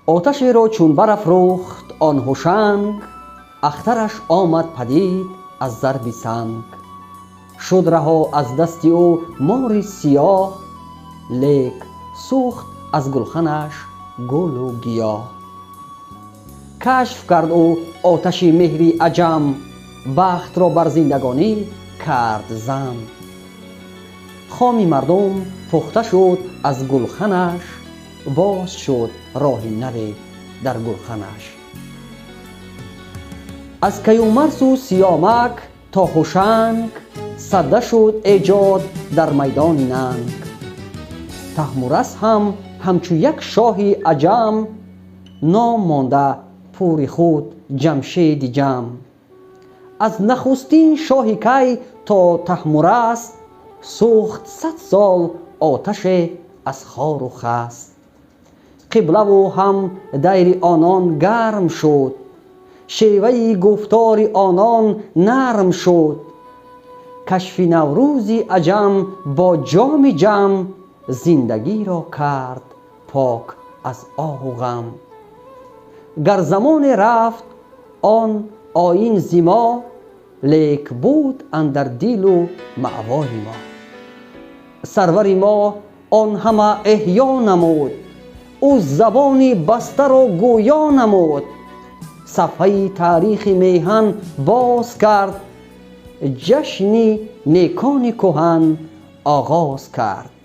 Оташеро чун барафрӯхт он Ҳушанг, ахтараш омад падид аз зарби санг. Шуд раҳо аз дасти ӯ мори сиёҳ, лек сӯхт аз гулханаш гулу гиёҳ. Кашф кард ӯ оташи меҳри аҷам, бахтро бар зиндагонӣ кард зам. Хоми мардум пухта шуд аз гулханаш, боз шуд роҳи наве дар гулханаш. Аз Каюмарсу Сиёмак то Ҳушанг, садда шуд эҷод дар майдони нанг. Таҳмурас ҳам ҳамчу як шоҳи аҷам, ном монда пури худ Ҷамшеди Ҷам. Аз нахустин шоҳи Кай то Таҳмурас, сӯхт 100 сол оташе аз хору хас. Қиблаву ҳам дайри онон гарм шуд, шеваи гуфтори онон нарм шуд. Кашфи Наврӯзи аҷам бо ҷоми ҷам, зиндагиро кард пок аз оҳу ғам. Гар замоне рафт он оин зи мо, лек буд андар дилу маъвои мо. Сарвари мо он ҳама эҳё намуд, ӯ забони бастаро гӯё намуд. Сафҳаи таърихи меҳан боз кард, ҷашни некони кӯҳан оғоз кард.